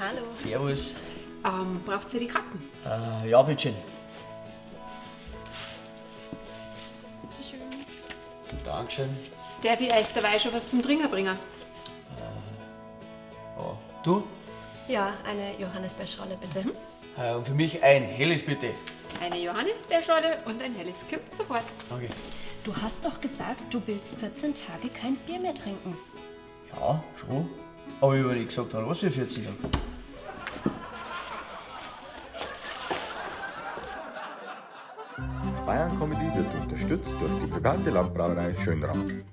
Hallo. Servus. Braucht ihr die Karten? Ja, bitteschön. Bitteschön. Dankeschön. Darf ich euch dabei schon was zum Trinken bringen? Ja. Du? Ja, eine Johannisbeerschorle bitte. Und für mich ein helles bitte. Eine Johannisbeerschorle und ein helles kommt sofort. Danke. Du hast doch gesagt, du willst 14 Tage kein Bier mehr trinken. Ja, schon. Aber ich hab nicht gesagt, was für 14 Tage. Bayern Comedy wird unterstützt durch die private Landbrauerei Schönram.